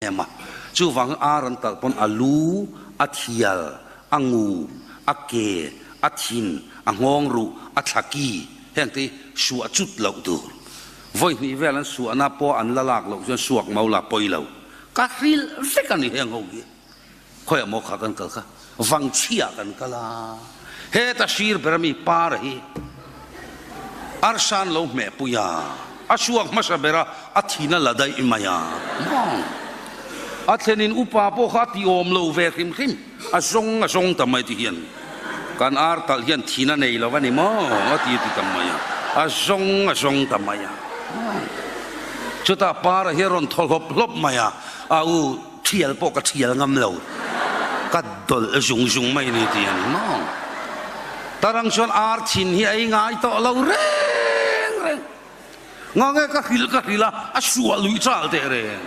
em a. Chuvangin ar an talh pawn a lu, a thial, a ngum, a ke, a thin, a nghawng ruh, a thla ki heng te hi suah chut loh tur. Vawi hnih vel an suahna pawh an la lak loh chuan suak mau la pawi lo. Ka hrilh vek a ni heng ho hi. Khawiah maw kha kan kal kha? Vangchhiah kan kal a, heta sir ber ami par hi arsan lo hmeh pui a, a suak hmasa ber a, a thin a la daih mai a. Maw? A thlenin upa pawh kha a ti awm lo ve hrim hrim, a zawng a zawng ta mai ti hian kan ar talh hian thin a nei lo a ni maw? A ti ti ta mai a, a zawng a zawng ta mai a. Chutah para hi a rawn thaw hlawp hlawp mai a, a u, Thial pawh ka thial ngam lo, ka dawlh zung zung mai ni ti a ni maw? Tarang chuan ar thin hi a ei ngai tawh lo reng reng. Ngange ka hrilh ka hrilh a, a suah lui chal teh reng.